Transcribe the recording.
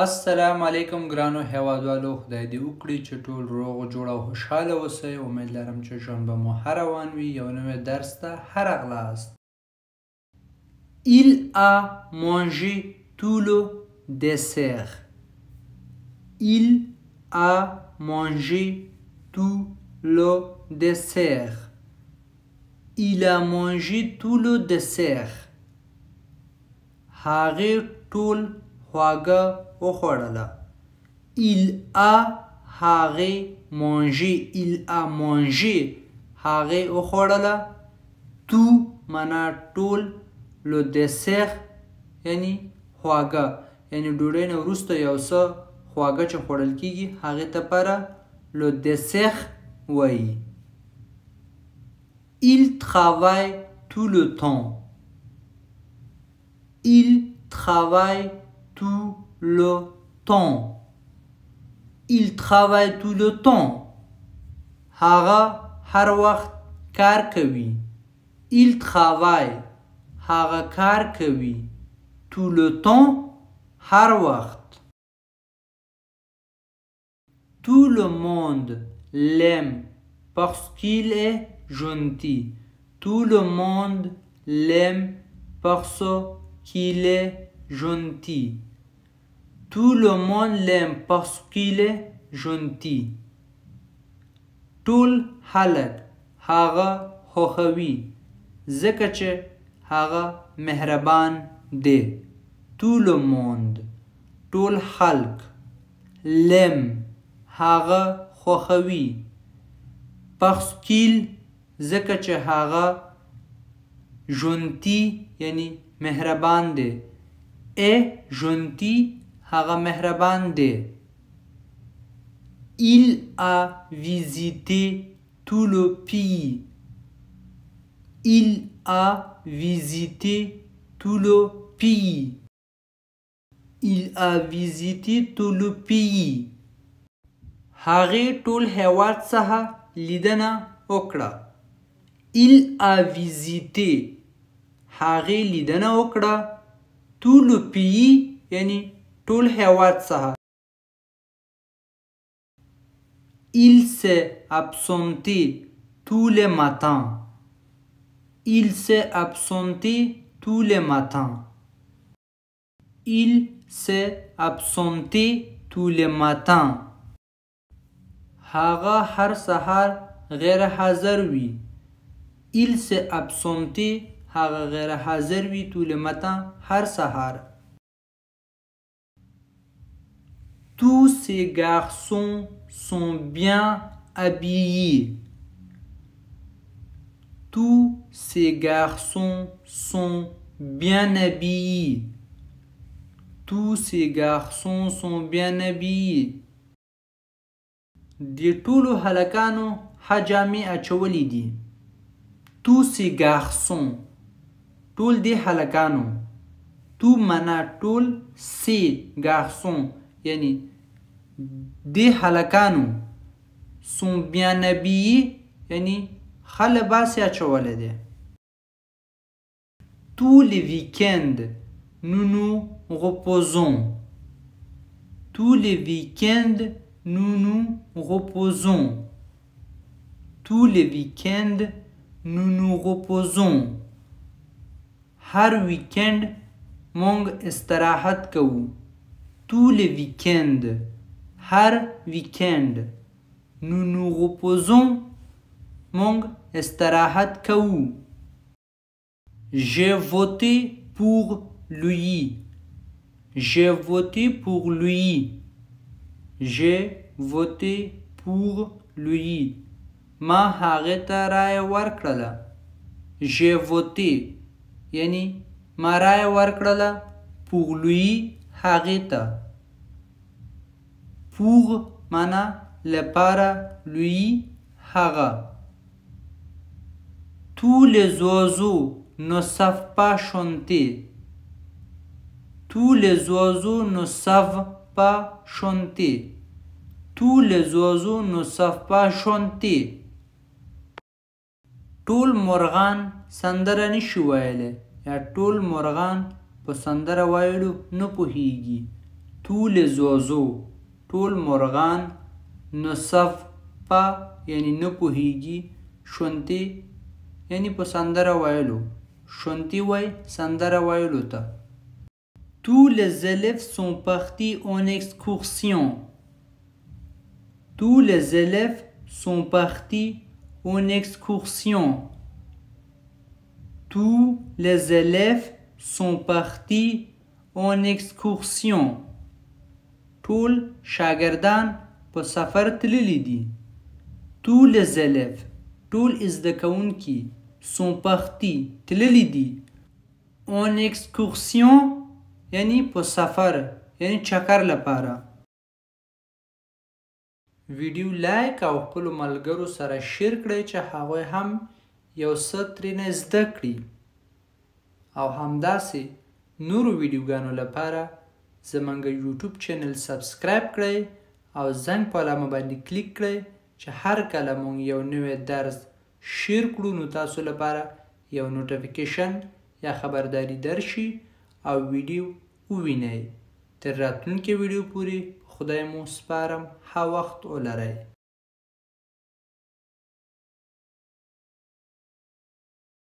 السلام علیکم ګرانو هیوادوالو، خدای دې وکړي چې ټول روغ جوړ او خوشحاله اوسئ. امید لرم چې ژوند به مو ښه روان وي. یو نوی درس ته ښه راغلاست. Il a mangé tout le dessert. Il a mangé tout le dessert. Il a mangé tout le dessert. هغې ټول خواږه وخوړله. Il a هغې mangé، il a mangé هغې وخوړله. tout معنا ټول، le dessert یعنی خواږه، یعنی ډوډۍ نه وروسته یو څه خواږه چې خوړل کیږي هغې ته پره le dessert وایي. Il travaille tout le temps. Il travaille tout le temps. Il travaille tout le temps. هغه هر وخت کار کوي. Il travaille هغه کار کوي. Tout le temps هر وخت. Tout le monde l'aime parce qu'il est gentil. Tout le monde l'aime parce qu'il est gentil. Tout le monde l'aime parce qu'il est gentil. ټول خلک هغه خوښوي ځکه چې هغه مهربان دی. Tout le monde ټول خلک، l'aime هغه خوښوي، parce qu'il ځکه چې هغه gentil یعنی مهربان دی، est gentil هغه مهربان دی. Il a visité tout le pays. Il a visité tout le pays. Il a visité tout le pays. هغې ټول هیواد څخه لیدنه وکړه. Il a visité هغې لیدنه وکړه، tout le pays یعنی ټول هیواد څخه. Il s'est absenté tous les matins. Il s'est absenté tous les matins. Il s'est absenté tous les matins. هغه هر سهار غیر حاضر وي. Il s'est absenté هغه غیر حاضر وي، tous les matins هر سهار. Tous ces garçons sont bien habillés. Tous ces garçons sont bien habillés. Tous ces garçons sont bien habillés. دې ټولو هلکانو ښه جامې اچولې دي. Tous ces garçons ټول دې هلکانو، tous معنا ټول، ces garçons یعنی دې هلکانو، sont bien habillés یعنی ښه لباس یې اچولی دی. Tous les week-ends nous nous reposons. Tous les week-ends nous nous reposons. Tous les week-ends nous nous reposons. هر ویکند مونږ استراحت کوو. Tous les week-ends هر ویکند، nous nous reposons مونږ استراحت کوو. J'ai voté pour lui. J'ai voté pour lui. J'ai voté pour lui. ما هغې ته رایه ورکړله. J'ai voté یعنی ما رایه ورکړله، pour lui هغې ته. Pour معنا لپاره، lui هغه. Tous les oiseaux ne savent pas chanter. Tous les oiseaux ne savent pas chanter. Tous les oiseaux ne savent pas chanter. ټول مرغان سندره نشي ویلی یا ټول مرغان په سندره ویلو نه پوهیږي. Tous les oiseaux ټول مرغان ne savent pas یعنی نه پوهیږي chanter یعنی په سندره ویلو، chanter وای سندره ویلو ته. Tous les élèves sont partis en excursion. Tous les élèves sont partis en excursion. Tous les élèves sont partis en excursion. ټول شاګردان په سفر تللي دي. Tous les élèves ټول زده کوونکي sont partis تللي دي، en excursion یعنی په سفر یعنی چکر لپاره. ویډیو لایک او خپلو ملګرو سره شیر کړئ چې هغوی هم یو څه ترېنه زده کړي، او همداسې نورو ویډیوګانو لپاره زمونږ یوټیوب چینل سبسکرایب کړئ او زنګ په علامه باندې کلیک کړئ چې هر کله مونږ یو نوی درس شیر کړو نو تاسو لپاره یو نوټیفیکیشن یا خبرداری درشي او ویډیو ووینئ. تر راتلونکې ویډیو پورې خدای مو سپارم، ښه وخت ولرئ.